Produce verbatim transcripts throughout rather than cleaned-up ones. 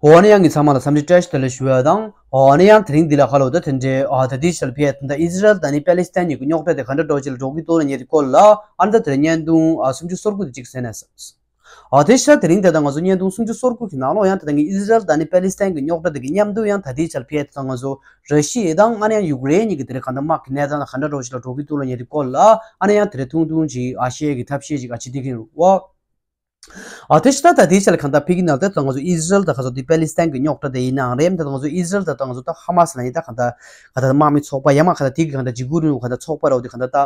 འོ་ན་ཡང་གི་ཚང་མ་ལ་འཚམས་འདྲི་བཀྲ་ཤིས་བདེ་ལེགས་ཞུ་ཡ་དང་། འོ་ན་ཡང་དེ་རིང་འདི་ལ་ཁ་ལོ་ད་དེ་འདྲའི་ཨ་ད་ལྟའི་ཆར་ཕེ་ད་ལྟ་ཨི་ཟི་རལ་དང་ནི་པེ་ལི་སི་ཐན་གཉིས་ཀྱི་རྙོག་དྲ་དེ་ག་འདྲ་འགྲོ་ཅིག་ལ་འགྲོ་གི་འདུག་ལ་ཉེ་དུ་སྐོར་ལ་ཨ་ད་དེ་རིང་བརྙན་ཐུང་ཨ་སུམ་ཅུ་སོ་དགུ་དེ་གཅིག་གསན་ནས། ཨ་དེ་ཤ་དེ་རིང་དེ་ད་ང་ཚོ་བརྙན་ཐུང་སུམ་ཅུ་སོ་དགུ་གི་ནང་ལོགས་ཡང་དེ་ད་ངས་ཨི་ཟི་རལ་དང་ནི་པེ་ལི་སི་ཐན་གྱི་རྙོག་དྲ་དེ་གི་མཉམ་དུ་ཡང་ད་ལྟའི་ཆར་ཕེ་ད་ལྟ་ང་ཚོ་ར་ཤི་ཡ་དང་ཨ་ནི་ཡང་ཡུཀ་རེན་གཉིས་ཀྱི་དེ་རིང་ག་འདྲ་དམག་གི་གནས་སྟངས་ལ་ག་འདྲ་འགྲོ་ཅིག་ལ་འགྲོ་གི་འདུག་ལ་ཉེ་དུ་སྐོར་ལ་ཨ་ནི་ཡང་དེ་རིང་ཐུང་ཐུང་ཅིག་ཨ་བཤད་ཀྱི་ཐབས་ཤེས་ཅིག་ཨ་བྱེད་བསྡད་ཀྱི་ཡིན་རུང་བ། ཨ་དེ་ཤ་ད་ད་དེའི་ཆ་ལ་གང་ལྟར་ཕེ་གི་ནང་ལ་ད་ང་ཚོ་ཨི་ཟི་རལ་དང་ཁ་སོ་དེ་པེ་ལི་སི་ཐན་གྱི་རྙོག་དྲ་དེ་ཡིན་ནའང་རེད། ད་ང་ཚོ་ཨི་ཟི་རལ་དང་ད་ང་ཚོ་ད་ཧ་མ་སི་ལ་ནི་ད་གང་ལྟར་གང་ལྟར་དམག་མི་ཚོགས་པ་ཡ་མ་གང་ལྟར་དེ་གི་གང་ལྟར་འཇིགས་སྐུལ་རིང་ལུགས་གང་ལྟར་ཚོགས་པ་ར་བ་དེ་གང་ལྟར་ད་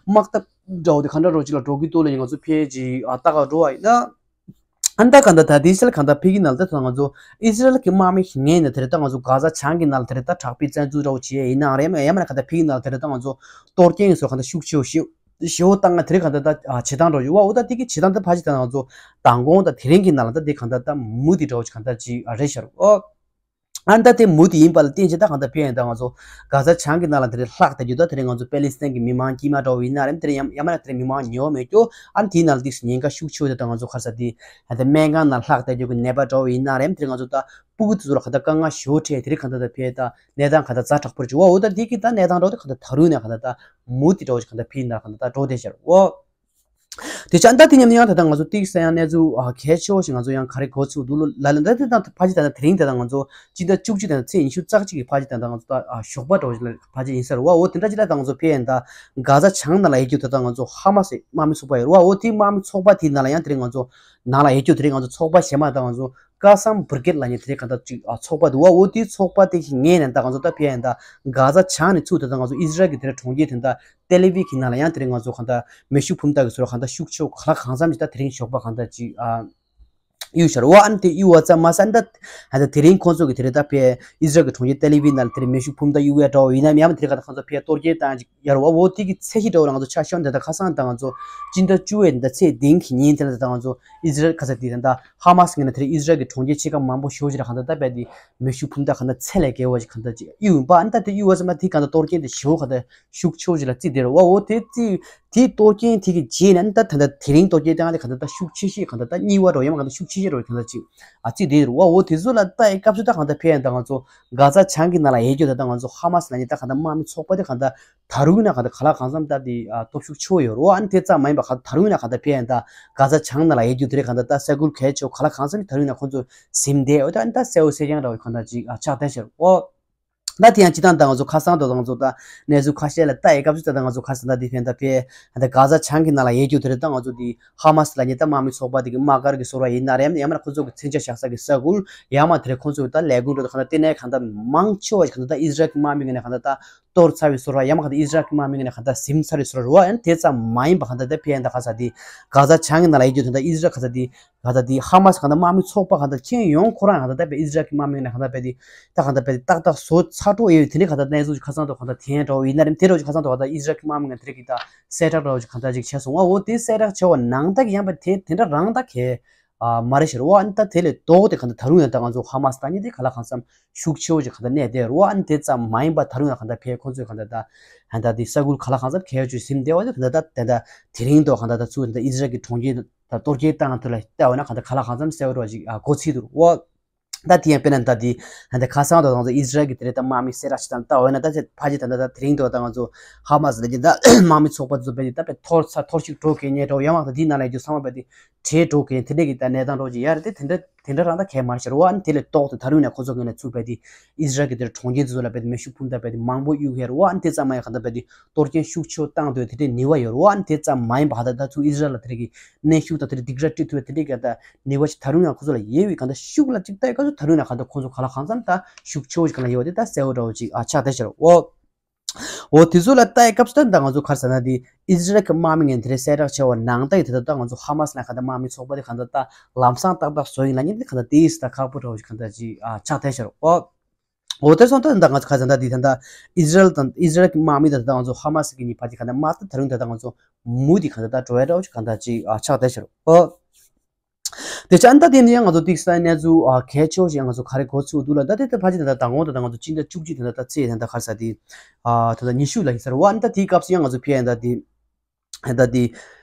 དམག་འཐབ་འདྲ་བོ་དེ་གང་འདྲ་རོ་ཅིག་ལ་འགྲོ་གི་འདུག་ལ་ཡིན་ང་ཚོ་ཕེ་ཅིག་ཨ་ལྟ་ག་འགྲོ་བ་ཡིན་ན། ཨ་ད་གང་ལྟར་ད་དེའི་ཆ་ལ་གང་ལྟར་ཕེ་གི་ནང་ལ་ད་ང་ཚོ་ཨི་ཟི་རལ་གྱི་དམག་མི་ཞིག་ངེས་ནས་དེ་རེད་ད་ང་ཚོ་གྷ་ཛ་བྱང་གི་ནང་ལ་དེ་རེད་ད་དྲག་པོའི་བཙན་འཛུལ་འདྲ་བོ་བྱས་ཡིན་ནའང་རེད་ཡ་མ་ན་གང་ལྟར་ཕེ་གི་ནང་ལ་དེ་རེད་ད་ང་ཚོ་གཏོར་སྐྱོན་སོགས་གང་ལྟར་ཤུགས་ཆེ་བོ་ཞེ་ཞེ་བོ་བཏང་ང་དེ་རེད་གང་ལྟར་ད་ཨ་བྱེད་སྟངས་འགྲོ་ཡོད་བ། འོ་ད་དེ་གི་བྱེད་སྟངས་ད་ཕ་ཅིག་ད་ང་ཚོ་མདང་དགོང་ད་དེ་རིང་གི་ནང་ལ་ད་དེ་གང་ལྟར་ད་མུ་མཐུད་འདྲ་བོ་ཅིག་གང་ལྟར་ཅིག་ཨ་རེད་ཤག་ཨོ། ཨ་ད་དེ་མུ་མཐུད་ཡིན་པ་ལ་བརྟེན་བྱས་ད་གང་ལྟར་ཕེ་ཡིན་ད་ང་ཚོ་གྷ་ཛ་བྱང་གི་ནང་ལ་དེ་རིང་ལྷག་བསྡད་རྒྱུ་ད་དེ་རིང་ང་ཚོ་པེ་ལི་སི་ཐན་གི་མི་མང་དཀྱུས་མ་འདྲ་བོ་ཡིན་ན་རེད་དེ་རིང་ཡང་ཡ་མ་ན་དེ་རིང་མི་མང་ཉེ་བོ་མེད་རྒྱུ་ཨ་དེའི་ནང་ལ་ཏིག་སེ་ཉེན་ཁ་ཤུགས་ཆེ་བོ་དེ་ད་ང་ཚོ་ག་རེ་ཟེར་དེ་ད་སྨན་ཁང་ནང་ལྷག་བསྡད་རྒྱུ་གི་ནད་པ་འདྲ་བོ་ཡིན་ན་རེད་དེ་རིང་ང་ཚོ་ད་སྤུ་གུ་དེ་ཚོ་ལ་གང་ལྟར་དཀའ་ངལ་ཞེ་བོ་འཕྲད་དེ་རིང་གང་ལྟར་ད་ཕེ་ད་གནས་སྟངས་གང་ལྟར་ཛ་དྲག་པོ་རེད་བ། འོ་ད་དེ་གི་ད་གནས་སྟངས་འདྲ་བོ་དེ་གང་ལྟར་ད་རུང་ནས་གང་ལྟར་ད་མུ་མཐུད་འདྲ་བོ་ཞིག་གང་ལྟར་ཕེ་ཡིན་ན་གང་ལྟར་ད་འགྲོ་བསྡད་ཤག་འོ། དེ་ཆ་ད་དེ་མཉམ་དུ་ཡང་ད་ལྟ་ང་ཚོ་ཏིག་ས་ཡང་གནས་ཚུལ་ཨ་གལ་ཆེ་བོ་ཞིག་ང་ཚོ་ཡང་ག་རེ་གོ་ཚུགས་འདུག་ལ་ལ་ལ་ད་དེ་དང་ཕ་ཅི་ད་ལྟ་དེ་རིང་ད་ལྟ་ང་ཚོ་སྤྱི་ཟླ་བཅུ་གཅིག་དང་ཚེས་ཉི་ཤུ་རྩ་གཅིག་གི་ཕ་ཅི་ད་ལྟ་ང་ཚོ་ད་ཨ་ཞོགས་པ་འདྲ་བོ་ཞིག་ལ་ཕ་ཅི་ཡིན་ས་རེད་བ། འོ་དེ་འདྲ་ཅི་ད་ལྟ་ང་ཚོ་ཕེ་ཡིན་ད་གྷ་ཛ་བྱང་ནང་ལ་ཡོད་རྒྱུ་ད་ལྟ་ང་ཚོ་ཧ་མ་སི་དམག་མི་ཚོགས་པ་ཡོད་རེད་བ། འོ་དེ་དམག་མི་ཚོགས་པ་དེའི་ནང་ལ་ཡང་དེ་རིང་ང་ཚོ་ནང་ལ་ཡོད་རྒྱུ་དེ་རིང་ང་ཚོ་ཚོགས་པ་གཞན་མ་ད་ང་ཚོ་ཀ་སམ་བྷི་རི་གེད་ལ་ཉེ་དེ་རིང་གང་ལྟར་ཅིག་ཨ་ཚོགས་པ་འདུག་བ། འོ་དེའི་ཚོགས་པ་དེ་ཞིག་ངེས་ནས་ད་ང་ཚོ་ད་ཕེ་ཡིན་ད་གྷ་ཛ་བྱང་ནས་ཚུར་ད་ལྟ་ང་ཚོ་ཨི་ཟི་རལ་གྱི་དེ་རིང་གྲོང་ཁྱེར་དེ་ད། ཏེལ་ཨ་བིབ་ཀྱི་ནང་ལ་ཡང་དེ་རིང་ང་ཚོ་གང་ལྟར་མེ་ཤུགས་འཕུར་མདའ་གི་ཟུར་གང་ལྟར་ཤུགས་ཆེ་བོ་ག་ལ་གང་འཚམ་ཞིག་ད་དེ་རིང་ཞོགས་པ་གང་ལྟར་ཅིག་ཨ་གཡུག་ཤར་བ། ཨ་ནི་དེ་གཡུག་པ་ཙམ་མ་ཟད་ཨ་ནི་ད་ཨ་ནི་དེ་རིང་ཁོང་ཚོ་གི་དེ་རིང་ད་ཕེ་ཨི་ཟི་རལ་གྱི་གྲོང་ཁྱེར་ཏེལ་ཨ་བིབ་ནང་ལ་དེ་རིང་མེ་ཤུགས་འཕུར་མདའ་གཡུག་ཡ་འདྲ་བོ་ཡིན་ནམ་ཡང་དེ་རིང་གང་ལྟར་ཁོང་ཚོ་ཕེ་གཏོར་སྐྱོན་བཏང་ཅིག་ཡར་བ། འོ་དེ་གི་ཚད་གཞི་འདྲ་བོ་ང་ཚོ་ཆ་ཤོམ་དེ་ད་ཁ་སང་ད་ང་ཚོ་སྤྱི་ཟླ་བཅུ་པའི་ད་ཚེས་བདུན་གྱི་ཉིན་དེ་ལ་ད་ང་ཚོ་ཨི་ཟི་རལ་ག་ས་དེ་ད་ཧ་མ་སི་ངོས་ནས་དེ་རིང་ཨི་ཟི་རལ་གྱི་གྲོང་ཁྱེར་ཆེ་ཁག་མང་པོ་ཞེ་པོ་ཅིག་ལ་གང་ལྟར་ད་རྦད་དེ་མེ་ཤུགས་འཕུར་མདའ་གང་ལྟར་ཚད་ལས་བརྒལ་བ་ཞིག་གང་ལྟར་ཅིག་གཡུག་ཡིན་པ། ཨ་ནི་ད་དེ་གཡུག་པ་ཙམ་མ་དེ་གང་ལྟར་གཏོར་སྐྱོན་དེ་ཞེ་པོ་གང་ལྟར་ཤུགས་ཆེ་བོ་ཅིག་ལ་བརྩིས་བསྡད་རེད་བ། འོ་དེ་བརྩིས་དེ་གཏོར་སྐྱོན་དེ་གི་རྗེས་ནས་ཨ་ནི་ད་ད་ལྟ་དེ་རིང་གཏོར་སྐྱོན་བཏང་དེ་གང་ལྟར་ད་ཤུགས་ཆེ་ཤོས་གང་ལྟར་ད་གཉིས་པ་འདྲ་བོ་ཡང་མ་གང་ལྟར་ཤུགས་ཆེ་ཤོས་འདྲ་བོ་གང་ལྟར་ཅིག་ཨ་བརྩིས་བསྡད་རེད་བ། འོ་དེ་ཚོ་ལ་ལྟ་ཡི་སྐབས་སུ་ད་གང་ལྟར་ཕེ་ཡིན་ད་ང་ཚོ་གྷ་ཛ་བྱང་གི་ནང་ལ་ཡོད་རྒྱུ་ད་ལྟ་ང་ཚོ་ཧ་མ་སི་ལ་ཉེ་ད་གང་ལྟར་དམག་མི་ཚོགས་པ་དེ་གང་ལྟར་ད་རུང་ན་གང་ལྟར་ག་ལ་གང་འཚམ་ད་དེ་ཨ་སྟོབས་ཤུགས་ཆེ་བོ་ཡོད་རེད་བ། ཨ་ནི་དེ་ཙམ་མ་ཡིན་པ་གང་ལྟར་ད་རུང་ན་གང་ལྟར་ཕེ་ཡིན་ད་གྷ་ཛ་བྱང་ནང་ལ་ཡོད་རྒྱུ་དེ་རེད་གང་ལྟར་ད་ས་ཁུལ་གལ་ཆེ་བོ་ག་ལ་གང་འཚམ་ད་རུང་ན་ཁོང་ཚོ་ཟིན་བསྡད་འོ་ད་ཨ་ནི་ད་གསལ་བོ་གསལ་རྐྱང་འདྲ་བོ་གང་ལྟར་ཅིག་ཨ་ཆགས་བསྡད་ཤག་འོ། ད་དེ་ཡང་སྤྱི་བཏང་ད་ང་ཚོ་ཁ་སང་དུ་ད་ང་ཚོ་ད་གནས་ཚུལ་ཁ་ཤས་ལ་ལྟ་ཡི་སྐབས་སུ་ད་ང་ཚོ་ཁ་སང་ད་དེ་ཕན་ད་ཕེ་ད་གྷ་ཛ་བྱང་གི་ནང་ལ་ཡོད་རྒྱུ་དེ་རེད་ད་ང་ཚོ་དེ་ཧ་མ་སི་ལ་ཉེ་ད་དམག་མི་ཚོགས་པ་དེ་གི་དམག་སྒར་གི་ཟུར་བ་ཡིན་ན་རེད་ཡང་མིན་ན་ཁོ་ཚོ་གི་མཚོན་ཆ་བཞག་ས་གི་ས་ཁུལ་ཡང་མ་དེ་རེད་ཁོ་ཚོ་གི་ད་ལས་ཁུངས་འགྲོ་ད་གང་ལྟར་དེ་ནས་གང་ལྟར་མང་ཆེ་བ་ཞིག་གང་ལྟར་ད་ཨི་ཟི་རལ་གི་དམག་མི་གི་ནས་གང་ལྟར་ད་གཏོར་ཚར་བའི་ཟུར་བ་ཡང་མ་གང་ལྟར་ཨི་ཟི་རལ་གི་དམག་མི་གི་ནས་གང་ལྟར་ཟིན་ཚར་བའི་ཟུར་བ་རེད་བ། ཡང་དེ་ཙམ་མ་ཡིན་པ་གང་ལྟར་ད་ཕེ་ཡང་ད་ཁ་ས་དེ་གྷ་ཛ་བྱང་གི་ནང་ལ་ཡོད་རྒྱུ་དེ་ད་ཨི་ཟི་རལ་ཁ་ས་དེ་གང་ལྟར་དེ་ཧ་མ་སི་གང་ལྟར་དམག་མི་ཚོགས་པ་གང་ལྟར་ཁྱེད་ཡོང་ཁོ་རང་གང་ལྟར་ད་པའི་ཨི་ཟི་རལ་གྱི་དམག་མི་ནས་གང་ལྟར་པའི་དེ་ད་གང་ལྟར་པའི་དེ་ཏག་ཏག་བཟོ་ཚར་འགྲོ་ཡོད་དེ་ནས་གང་ལྟར་གནས་ཚུལ་ཁ་སང་དུ་གང་ལྟར་དེ་འདྲ་བོ་ཡིན་ན་རེད་དེ་འདྲ་བོ་ཅིག་ཁ་སང་དུ་གང་ལྟར་ཨི་ཟི་རལ་གྱི་དམག་མི་ནས་དེ་རིགས་ཀྱི་ད་གསལ་བསྒྲགས་འདྲ་བོ་ཅིག་གང་ལྟར་ཅིག་བྱས་སོང་བ། འོ་དེ་གསལ་བསྒྲགས་བྱས་པ་ནང་ལྟར་གྱི་ཡང་པ་དེ་དེ་འདྲ་རང་ད་གས་ཨ་མ་རེད་ཤེས་རེད་བ། ཨ་ནི་ད་དེ་ལས་ལྡོག་དེ་གང་ལྟར་ད་རུང་ཡང་ད་ང་ཚོ་ཧ་མ་སི་ད་ནི་དེ་ག་ལ་གང་འཚམ་ཤུགས་ཆེ་བོ་ཅིག་གང་ལྟར་གནས་བསྡད་རེད་བ། ཨ་ནི་དེ་ཙམ་མ་ཡིན་པ་ད་རུང་ཡང་གང་ལྟར་ཕེ་ཁོང་ཚོས་གང་ལྟར་ད་ཨ་ནི་ད་དེ་ས་ཁུལ་ག་ལ་གང་འཚམ་གས་ཅིག་ཟིན་བསྡད་བ་དེ་གང་ལྟར་ད་དེ་འདྲ་དེ་རིང་དུ་གང་ལྟར་ད་ཚུར་ད་ཨི་ཟི་རལ་གྱི་གྲོང་ཁྱེར་ད་གཏོར་སྐྱོན་བཏང་དུ་ལ་བལྟ་བ་ན་གང་ལྟར་ག་ལ་གང་འཚམ་གསལ་བོ་འདྲ་ཅིག་ཨ་གོ་ཚིག་འདུག་བ། ད་དེ་ཡང་དཔེར་ན་ད་དེ་ད་ལྟ་ཁ་སང་དུ་ད་ང་ཚོ་ཨི་ཟི་རལ་གྱི་དེ་རེད་ད་དམག་མི་གསལ་བསྒྲགས་ཅིག་དང་ལྟ་བ་ན་ད་ཕ་ཅི་ད་ལྟ་ད་དེ་རིང་དུ་ད་ང་ཚོ་ཧ་མ་སི་ལ་ཅི་ད་དམག་མི་ཚོགས་པ་ཚོ་བས་ད་པའི་ཐོར་ཚ་ཐོར་ཞིག་འགྲོ་གི་ཉེ་འགྲོ་ཡང་མ་ད་དེའི་ནང་ལ་རྒྱུ་ཚང་མ་བས་དེ་བྲེལ་འགྲོ་གི་དེ་འདྲ་གི་ད་གནས་སྟངས་འགྲོ་གི་ཡ་རེད་དེ་དེ་འདྲ་དེ་འདྲ་རང་ད་གས་མ་ཤར་བ་ཨ་ནི་དེ་ལས་ལྡོག་ཏུ་ད་རུང་ནས་ཁོ་ཚོ་ངོས་ནས་ཚུར་བས་དེ་ཨི་ཟི་རལ་གྱི་དེར་གྲོང་ཁྱེར་དེ་ཚོ་ལ་བས་དེ་མེ་ཤུགས་འཕུར་མདའ་བས་དེ་མང་པོ་གཡུག་ཡ་རེད་བ། ཨ་ནི་དེ་ཙམ་མ་ཡང་ག་ད་བས་དེ་གཏོར་སྐྱོན་ཤུགས་ཆེ་བོ་བཏང་འདོད་དེ་འདྲའི་ནུས་པ་ཡོད་རེད་བ། ཨ་ནི་དེ་ཙམ་མ་ཡིན་པ་ཧ་ད་ད་ཚུར་ཨི་ཟི་རལ་ལ་དེ་འདྲ་གི་གནོན་ཤུགས་དང་དེ་འདྲ་སྡིགས་ར་སྤྲད་ཐུབ་པའི་དེ་འདྲ་གི་ད་ནུས་པ་ཞིག་ད་རུང་ཡང་ཁོ་ཚོ་ལ་ཡོད་པའི་གང་ལྟར་ཤུགས་ལ་གཅིག་ལྟ་ཡི་སྐབས་སུ་ད་རུང་ཡང་གང་ལྟར་ཁོ་ཚོ་ག་ལ་གང་འཚམ་ད་ཤུགས་ཆེ་བོ་ཞིག་གང་ལ་ཡོད་དེ་ད་གསལ་བོ་འདྲ་བོ་ཅིག་ཨ་ཆགས་བསྡད་ཤག་འོ། འོ་དེ་ཚོ་ལ་ལྟ་ཡི་སྐབས་སུ་ད་ད་ང་ཚོ་ག་རེ་ཟེར་ན་དེ་ཨི་ཟི་རལ་གྱི་དམག་མི་ངན་དེ་འདྲའི་གསལ་བསྒྲགས་བྱས་པ་ནང་ལྟ་ཡི་དེ་ད་ད་ང་ཚོ་ཧ་མ་སི་ལ་གང་ལྟར་དམག་མི་ཚོགས་པ་དེ་གང་ལྟར་ད་ལམ་སང་ཏག་ཏག་བཟོ་ཡིན་ལ་ཉིན་དེ་གང་ལྟར་དེ་ཡིས་ད་ཁག་པོ་འདྲ་བོ་ཞིག་གང་ལྟར་ཅིག་ཨ་ཆགས་བསྡད་ཤག་འོ། འོ་དེར་སོང་ད་ད་ང་ཚོ་ག་ཟེར་ན་དེ་ད་ད་ཨི་ཟི་རལ་དང་ཨི་ཟི་རལ་གྱི་དམག་མི་དང་ད་ང་ཚོ་ཧ་མ་སི་གི་གཉིས་བར་གྱི་གང་ལྟར་དམག་དེ་ད་རུང་ད་ད་ང་ཚོ་མུ་དེ་གང་ལྟར་ད་འགྲོ་ཡ་འདྲ་བོ་ཞིག་གང་ལྟར་ཅིག་ཨ་ཆགས་བསྡད་ཤག་འོ། དེ་ཆ་ཨ་ནི་ད་དེ་ནི་ཡང་ང་ཚོ་ཏིག་ས་གནས་ཚུལ་ཨ་གལ་ཆེ་བ་ཞིག་ང་ཚོ་ག་རེ་གོ་ཚུལ་འདུག་ལ་ད་དེ་ད་ཕ་ཅི་ད་ད་དང་པོ་ད་ད་ང་ཚོ་སྤྱི་ཟླ་བཅུ་གཅིག་ད་ད་ད་ཚེས་ད་ད་ག་རེ་ཟ་དེ་ཨ་ད་ད་ཉི་ཤུ་ལ་ཡིན་ས་རེད་བ། ཨ་ནི་ད་དེའི་སྐབས་སུ་ཡང་ང་ཚོ་ཕེ་ཡང་ད་དེ་ད་དེ་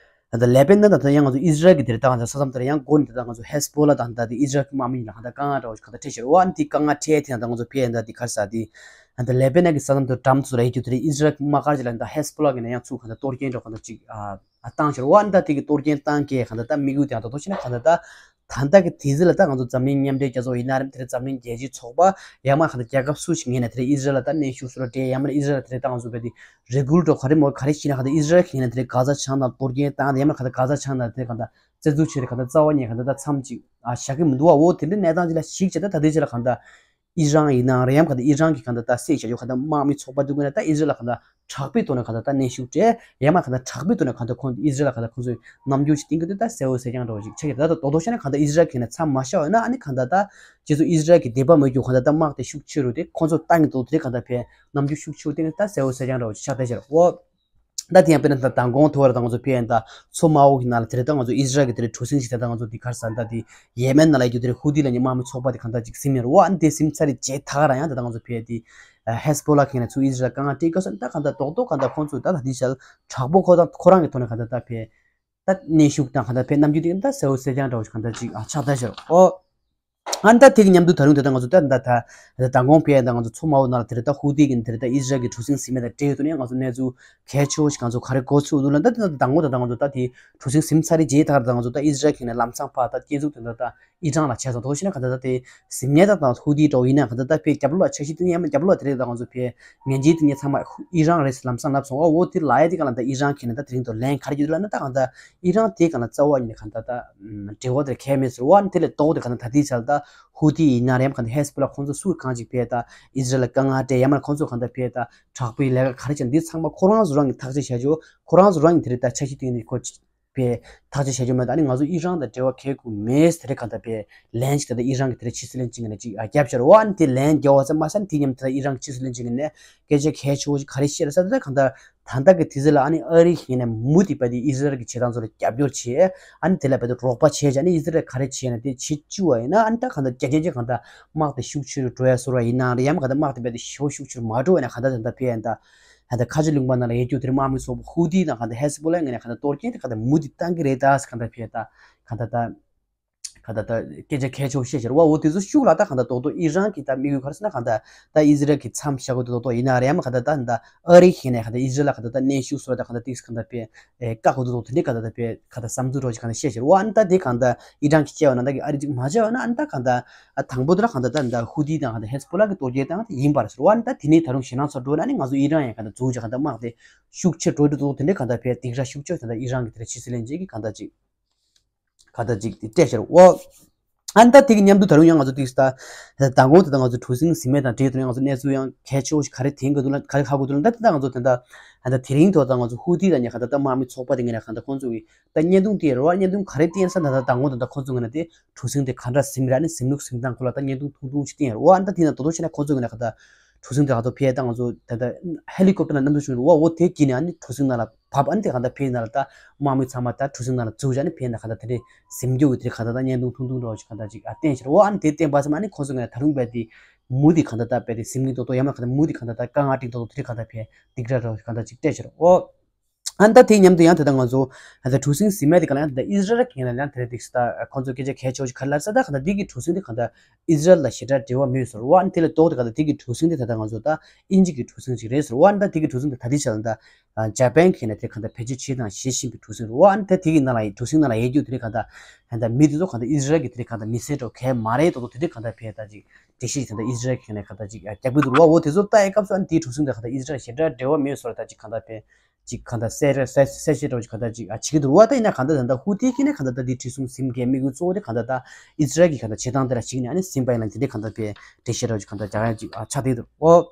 ད་ལེ་པེ་ནན་དང་ད་ཡང་ང་ཚོ་ཨིས་རལ་གྱི་དེར་ད་ང་ཚོ་ས་མཚམས་དེར་ཡང་འགོ་ནས་ད་ང་ཚོ་ཧེ་སི་བྷོ་ལ་དང་ད་དེ་ཨིས་རལ་གྱི་དམག་མི་ལ་ད་དཀའ་ངལ་འདྲ་བོ་ཞིག་ག་ད་འཕྲད་ཤར་བ་འདི་དཀའ་ངལ་འཕྲད་དེ་ད་ང་ཚོ་ཕེ་ད་དེ་གར་ས་དེ་ད་ལེ་པེ་ནན་གྱི་ས་མཚམས་དེར་འགྲམ་ཚུར་ཡོད་རྒྱུ་དེར་ཨིས་རལ་གྱི་དམག་སྒར་ཅིག་ལ་ད་ཧེ་སི་བྷོ་ལ་གི་ནས་ཡང་ཚུར་ག་ད་གཏོར་སྐྱོན་འདྲ་བོ་ག་ད་ཅིག་ཨ་བཏང་ཤར་བ་འདི་ད་དེ་གི་གཏོར་སྐྱོན་བཏང་གི་ག་ད་ད་དམིགས་ཡུལ་དེ་ཡང་ད་དོ་ཤི་ན་ག་ད་ད། ད་ལྟ་གི་དུས་ཚོད་ལ་ད་ང་ཚོ་འཛམ་གླིང་མཉམ་འབྲེལ་རྒྱལ་ཚོགས་ཡིན་ན་རེད། དེ་རིང་འཛམ་གླིང་རྒྱལ་སྤྱིའི་ཚོགས་པ་ཡང་མ་ག་ད་རྒྱལ་ཁབ་སུ་ཞིག་ངེས་ན་དེ་རིང་ཨིས་རལ་ལ་ད་གནོན་ཤུགས་སུ་ར་སྤྲད་ཡང་མ་ཨིས་རལ་དེ་རིང་ད་ང་ཚོ་བས་དེ་རེ་སྐུལ་འགྲོ་ག་རེ་མོ་ག་རེ་ཤེས་ན་ག་ད་ཨིས་རལ་ཁེ་ན་དེ་རིང་གྷ་ཟ་བྱང་ནང་གཏོར་སྐྱོན་བཏང་ཡང་མ་ག་ད་གྷ་ཟ་བྱང་ནང་དེ་ག་ད་བཙན་འཛུལ་བྱས་རེད། ག་ད་རྩ་བ་ཉིད་ག་ད་ད་མཚམས་ཅིག་ཨ་བཞག་གི་མི་འདུག་བ། འོ་དེ་འདྲའི་གནས་སྟངས་ཅིག་ལ་གཞིགས་བྱས་ད་ད་ལྟའི་ཆ་ལ་ག་ད་ཨི་རན་ཡིན་ནའང་རེད། ཡང་ག་ད་ཨི་རན་གྱི་ག་ད་ད་སྲིད་བྱ་རྒྱུ་ག་ད་དམག་མི་ཚོགས་པ་འདུག་ག་ན་ད་ཨིས་རལ་ལ་ག་ད་དྲག་པོའི་ཐོག་ནས་ག་ད་ད་གནོན་ཤུགས་སྤྲད་ཡང་མ་ག་ད་དྲག་པོའི་ཐོག་ནས་ག་ད་ཁོང་ཨིས་རལ་ལ་ག་ད་ཁོང་ཚོས་རྣམ་འགྱུར་ཅིག་བསྟན་གི་འདུག་ད་གསལ་བོ་གསལ་རྐྱང་འདྲ་བོ་ཞིག་ཆགས་ཀྱི་རེད། ད་ད་དོ་དོ་བྱས་ན་ག་ད་ཨིས་རལ་གྱི་ནས་མཚམས་མ་བཞག་ཡོད་ན་ཨ་ནི་ག་ད་ད་ཁྱེད་ཚོ་ཨིས་རལ་གྱི་དད་པ་མོས་རྒྱུ་ག་ད་ད་དམག་དེ་ཤུགས་ཆེ་རུ་དེ་ཁོང་ཚོ་བཏང་གི་འདུག་དེ་ག་ད་ཕེ་རྣམ་འགྱུར་ཤུགས་ཆེ་རུ་བསྟན་གི་ད་གསལ་བོ་གསལ་རྐྱང་འདྲ་བོ་ཞིག་ཆགས་བསྡད་ཤག་འོ། ད་དེ་ཡང་དཔེར་ན་ད་མདང་དགོང་ཐོ་བར་ད་ང་ཚོ་ཕེ་ཡན་ད་མཚོ་དམར་པོ་གི་ནང་ལ་དེ་རེད། ད་ང་ཚོ་ཨིས་རལ་གྱི་དེ་རེད་གྲུ་གཟིངས་ཤིག་དེ་ད་ང་ཚོ་དེ་གར་ས་ད་དེ་ཡེ་མེན་ནང་ལ་ཡོད་རྒྱུ་དེ་རེད་ཧུ་ཏི་ལ་ཉེ་དམག་མི་ཚོགས་པ་དེ་གང་ད་ཅིག་ཟིན་ཡོད་རེད་བ། ཨ་ནི་དེ་ཟིན་ཚར་རེད་རྗེས་ད་ག་རང་ཡང་ད་ད་ང་ཚོ་ཕེ་དེ་ཧེ་སི་བྷོ་ལ་གི་ནས་ཚུར་ཨིས་རལ་ལ་དཀའ་ངལ་སྤྲད་སྐབས་སུ་ད་གང་ད་རྡོག་རྡོག་གང་ད་ཁོང་ཚོས་ད་ད་དེ་ཞལ་དྲག་པོ་ཁོ་ད་ཁོ་རང་གི་ཐོག་ནས་གང་ད་ད་ཕེ་ད་གནོན་ཤུགས་དང་གང་ད་ཕེ་རྣམ་འགྱུར་དེ་ད་གསལ་བོ་གསལ་རྐྱང་འདྲ་བོ་ཞིག་གང་ད་ཅིག་ཨ་ཆགས་ད་ཤར་ཨོ། ཨ་ནི་ད་དེ་གི་མཉམ་དུ་ད་རུང་དེ་ལྟར་ང་ཚོ་ད་ད་ད་ད་མདང་དགོང་ཕེ་ཡ་ད་ང་ཚོ་མཚོ་དམར་པོ་ནང་ལ་དེ་རེད་ད་ཧུ་ཏི་གི་དེ་རེད་ད་ཨིས་རལ་གྱི་གྲུ་གཟིངས་ཟིན་མེད་དང་འབྲེལ་ཡོད་དུ་ནས་ང་ཚོ་གནས་ཚུལ་གལ་ཆེ་བོ་ཞིག་ང་ཚོ་ག་རེ་གོ་ཚུལ་འདུག་ལ། ད་ད་མདང་དགོང་ད་ད་ང་ཚོ་ད་དེ་གྲུ་གཟིངས་ཟིན་ཚར་རེད་རྗེས་ད་ག་ད་ང་ཚོ་ད་ཨིས་རལ་གྱི་ནས་ལམ་སང་ཕར་ད་སྐྱེལ་འཛུགས་དེ་ད་ད་ཨི་རན་ལ་བྱས་སོང་དོ་ཤི་ན་ག་ད་ད་དེ་ཟིན་མེད་ད་ད་ཧུ་ཏི་འདྲ་བོ་ཡིན་ན་ག་ད་ད་ཕེ་རྒྱབ་ལོགས་ལ་འཆར་གཞི་དེ་ནས་ཡང་རྒྱབ་ལོགས་ལ་དེ་རེད་ད་ང་ཚོ་ཕེ་ངན་ཇིའི་དེ་ངས་ཚང་མ་ཨི་རན་རེད་ལམ་སང་ལབ་སོང་། ཨོ་འོ་དེ་ལ་ཡ་དེ་ག་ལ་ད་ཨི་རན་གྱི་ནས་ད་དེ་རིང་དུ་ལན་ག་རེ་ཡོད་ལ་ན་ད་ག་ད་ཨི་རན་དེ་ག་ལ་རྩ་བ་ཉིད་ནས་ག་ད་ད། འབྲེལ་བ་དེར་ཁས་མེད་ཟེར་བ་ནི་དེ་ལས་ལྡོག་དེ་ག་ན་ད་ལྟའི་ཆར་ད་ཧུ་ཏི་ཡིན་ན་རེམ་ག་ན་ཧེ་སི་བྷོ་ལ་ཁོང་ཚོ་སུ་གང་ཅིག་ཕེ་ད་ཨིས་རལ་ལ་དཀའ་ངལ་སྤྲད་ཡ་མ་ཁོང་ཚོ་གང་ད་ཕེ་ད་དྲག་པོའི་ལས་ཀ་ག་རེ་བྱས་འདི་ཚང་མ་ཁོ་རང་ཚོ་རང་གི་ཐག་གཅོད་བྱ་རྒྱུ་ཁོ་རང་ཚོ་རང་གི་དེ་རིང་ད་འཆར་གཞི་སྟེང་ནས་ཁོ་ཕེ་ཐག་གཅོད་བྱ་རྒྱུ་མེད། ད་ནི་ང་ཚོ་ཨི་རན་དང་འབྲེལ་བ་གལ་དགོས་མེད་དེ་རིང་ག་ད་ཕེ་ལན་ཅིག་ད་ད་ཨི་རན་གི་དེ་རིང་ཕྱི་སྲིད་བློན་ཆེན་གི་ནས་ཅིག་རྒྱབ་ཤར་བ་ནི་དེ་ལན་རྒྱབ་བ་ཙམ་མ་ཟད་ནི་དེ་མཉམ་དུ་ད་ཨི་རན་གི་ཕྱི་སྲིད་བློན་ཆེན་གི་ནས་སྐད་ཆ་གལ་ཆེ་བོ་ཞིག་ག་རེ་བཤད་ལ་ས་ད་གང་ད། ད་ལྟ་གི་དུས་ཚོད་ལ་ཨ་ནི་ཨ་རི་ཡིན་ན་མུ་མཐུད་པ་དེ་ཨི་ཟི་རལ་གྱི་བྱེད་སྟངས་ཚོ་ལ་རྒྱབ་སྐྱོར་བྱེད། ཨ་ནི་དེ་ལ་བས་དེ་རོགས་པ་བྱེད་བྱས་ཨ་ནི་ཨི་ཟི་རལ་ག་རེ་བྱེད་ན་དེ་བྱེད་བཅུག་པ་ཡིན་ན་ཨ་ནི་ད་གང་ལྟར་རྒྱ་ཆེན་གྱི་གང་ལྟར་དམག་དེ་ཤུགས་ཆེ་རུ་འགྲོ་ཡ་བཟོ་འདྲ་ཡིན་ན་རེད། ཡང་གང་ལྟར་དམག་དེ་བས་དེ་ཞེ་པོ་ཤུགས་ཆེ་རུ་མ་འགྲོ་བ་ཡིན་ན་གང་ལྟར་ད་ལྟ་ཕེ་ཡ་ད་ད་ལྟ་ཁ་ཆེ་ལུང་པ་ནང་ལ་ཡོད་རྒྱུ་དེ་རིང་དམག་མི་ཚོགས་པ་ཧུ་ཏི་དང་གང་ལྟར་ཧེ་སི་བྷོ་ལ་ངོས་ནས་གང་ལྟར་གཏོར་སྐྱོན་དེ་གང་ལྟར་མུ་མཐུད་བཏང་གི་རེད། ད་གང་ལྟར་ཕེ་ཡ་ད་གང་ལྟར་ད། ག་ད་ད་སྐད་ཆ་གལ་ཆེ་བོ་བཤད་ཤེར་བ་འོ་དེ་ཚོ་ཤུགས་ལ་ད་ག་ད་རྡོག་རྡོག་ཨི་རན་གྱི་ད་དམིགས་ཡུལ་ག་རེ་ཟེར་ན་ག་ད་ད་ཨི་ཟི་རལ་གྱི་མཚམས་བཞག་དགོས་དེ་རྡོག་རྡོག་ཡིན་ན་རེད་ཡ་མ་ག་ད་ད་ད་ཨ་རི་ཁེ་ནས་ག་ད་ཨི་ཟི་རལ་ལ་ག་ད་ད་གནོན་ཤུགས་སོ་ད་ག་ད་ཏིག་ག་ད་པེ་བཀག་དགོས་དེ་རྡོག་དེ་འདྲའི་ག་ད་ད་པེ་ག་ད་བསམ་ཚུལ་རོ་ཞིག་ག་ད་བཤད་ཤེར་བ་ཨ་ནི་ད་དེ་ག་ད་ཨི་རན་གྱི་བྱས་བ་ན་ད་གི་ཨ་རི་ཅིག་མ་བྱས་བ་ན་ཨ་ནི་ད་ག་ད་ཨ་དང་པོ་དེ་ལ་ག་ད་ད་ད་ཧུ་ཏི་དང་ག་ད་ཧེ་སི་བྷོ་ལ་གི་གཏོར་རྒྱག་བཏང་དེ་ཡིན་པ་རེད་ཟེར་བ་ཨ་ནི་ད་དེ་ནས་ད་རུང་ཞེད་སྣང་ཚ་འགྲོ་ན་ཨ་ནི་ང་ཚོ་ཨི་རན་ཡང་ག་ད་འཛུགས་ཀྱི་ག་ད་དམག་དེ་ཤུགས་ཆེར་འགྲོ་དེ་རྡོག་དེ་འདྲའི་ག་ད་པེ་སྡིགས་ར་ཤུགས་ཆེ་ག་ད་ཨི་རན་གྱི་དེ་ལ་ཕྱི་སྲིད་བློན་ཆེན་གྱི་ག་ད་ཅིག་ག་ད་ཅིག་དེ་སྤྲད་ཤར་འོ། ཨ་ནི་ད་དེ་གི་མཉམ་དུ་ད་རུང་ཡང་ང་ཚོ་ཏིག་ས་ད་མདང་དགོང་དེ་ད་ང་ཚོ་གྲུ་གཟིངས་ཟིན་མེད་དང་འབྲེལ་དུ་ཡང་ང་ཚོ་གནས་ཚུལ་ཡང་གལ་ཆེ་བོ་ཞིག་ག་རེ་དེང་གི་འདུག་ལ་ག་རེ་ཧ་གོ་འདུག་ལ་ད་དེ་ད་ང་ཚོ་དེ་ད་ད་དེ་རིང་ཐོག་ད་ང་ཚོ་ཧུ་ཏི་ད་ཉེ་ག་ད་ད་དམག་མི་ཚོགས་པ་དེ་ངེད་ལ་ག་ད་ཁོང་ཚོ་གི་ད་བརྙན་ཐུང་དེ་རེད་བ། བརྙན་ཐུང་ག་རེ་བསྟན་ས་ད་ད་མདང་དགོང་དེ་ད་ཁོང་ཚོ་ངེད་ལ་དེ་གྲུ་གཟིངས་དེ་ག་འདྲ་ཟིན་ར་ནི་ཟིན་ལུགས་ཟིན་སྟངས་ཁོ་ལ་ད་བརྙན་ཐུང་ཐུང་ཐུང་ཞིག་བསྟན་ཡ་རེད་བ། ཨ་ནི་ད་དེ་ན་དོ་དོ་བྱས་ན་ཁོང་ཚོ་ངེད་ལ་ག་ད་གྲུ་གཟིངས་དེ་ག་ད་ཕེ་ད་ང་ཚོ་ད་ད་ཧེ་ལི་ཀོབ་ཊར་ནང་གནམ་གྲུ་བཞུད་རེད་བ། འོ་དེ་གི་ནས་ཨ་ནི་གྲུ་གཟིངས་ནང་ལ་བབས། ཨ་ནི་དེ་ག་ད་ཕེ་ནང་ལ་ད་དམག་མི་ཚང་མ་ད་གྲུ་གཟིངས་ནང་ལ་འཛུལ་བྱས་ཨ་ནི་ཕེ་ནང་ག་ད་དེ་འདྲའི་ཟིན་རྒྱུ་གི་དེ་ག་ད་ད་བརྙན་ཐུང་ཐུང་ཐུང་འདྲ་བོ་ཞིག་ག་ད་ཅིག་ཨ་བསྟན་ཤར་འོ། ཨ་ནི་དེ་བསྟན་པ་ཙམ་ཨ་ནི་ཁོང་ཚོ་ངེད་ལ་ད་རུང་བས་དེ་མུ་མཐུད་ག་ད་ད་བས་དེ་ཟིན་གི་དོ་དོ་ཡང་མ་ག་ད་མུ་མཐུད་ག་ད་ད་དཀའ་ངལ་འཕྲད་དོ་དོ་དེ་འདྲའི་ག་ད་ཕེ་སྡིགས་ར་འདྲ་བོ་ཞིག་ག་ད་ཅིག་སྤྲད་ཤར་འོ། ཨ་ནི་ད་དེ་མཉམ་དུ་ཡང་དེ་ད་ང་ཚོ་ཨ་ད་གྲུ་གཟིངས་ཟིན་མེད་དེ་ག་ལ་ཡང་དེ་ད་ཨིས་རལ་གྱི་ཡང་དེ་དེ་ད་ཁོང་ཚོ་སྐད་ཆ་གལ་ཆེ་བོ་ཞིག་ག་ལ་ས་ད་ག་ད་འདི་གི་གྲུ་གཟིངས་དེ་ག་ད་ཨིས་རལ་ལ་ཞེ་དྲག་འབྲེལ་བ་མེད་ཟེར་བ། ཨ་ནི་དེ་ལས་ལྡོག་དེ་ག་ད་འདི་གི་གྲུ་གཟིངས་དེ་ད་ད་ང་ཚོ་ད་དབྱིན་ཇི་གི་གྲུ་གཟིངས་ཞིག་རེད་ཟེར་བ། ཨ་ནི་ད་འདི་གི་གྲུ་གཟིངས་དེ་ད་འདི་ཆ་ལ་ད་ཇ་པན་གྱི་ཡང་དེ་ག་ད་བེད་སྤྱོད་བྱེད་དང་བྱེད་བཞིན་པའི་གྲུ་གཟིངས་རེད་བ། ཨ་ནི་ད་དེ་གི་ནང་ལ་གྲུ་གཟིངས་ནང་ལ་ཡོད་རྒྱུ་དེ་རེད་ག་ད་ད་མི་དེ་ཚོ་ག་ད་ཨིས་རལ་གྱི་དེ་རེད་ག་ད་མི་སེར་འདྲ་བོ་གལ་མ་རེད་དོ་དོ་དེ་རེད་ག་ད་ཕེ་ད་ཅིག་འགྲེལ་བཤད་ཅིག་ད་ད་ཨིས་རལ་གྱི་ནས་ག་ད་ཅིག་རྒྱག་གི་འདུག་རེད་བ། འོ་དེ་ཚོ་ལྟ་ཡི་སྐབས་སུ་ཨ་ནི་དེའི་གྲུ་གཟིངས་དེ་ག་ད་ཨིས་རལ་ཞེ་དྲག་འབྲེལ་བ་མེད་བཟོ་འདྲ་ད་ཅིག་ག་ད་ཕེ་ཅིག་གང་ལྟར་གསལ་རེ་གསལ་གསལ་བཤད་འདྲ་བོ་ཅིག་གང་ལྟར་ཅིག་ཨ་བྱེད་ཀྱི་འདུག་བ། ད་ཡིན་ན་གང་ལྟར་ད་ལྟ་ཧུ་ཏི་གི་ནས་གང་ལྟར་ད་འདི་གྲུ་གཟིངས་ཟིན་མཁན་དམིགས་ཡུལ་གཙོ་བོ་དེ་གང་ལྟར་ད་ཨི་ཟི་རལ་གྱི་གང་ལྟར་བྱེད་སྟངས་དེ་ལ་གཞིགས་ནས་ཨ་ནི་ཟིན་པ་ཡིན་ན་དེ་འདྲའི་གང་ལྟར་པའི་འགྲེལ་བཤད་འདྲ་བོ་ཅིག་གང་ལྟར་རྒྱག་ཡ་ཅིག་ཨ་ཆགས་བསྡད་འདུག་ཨོ།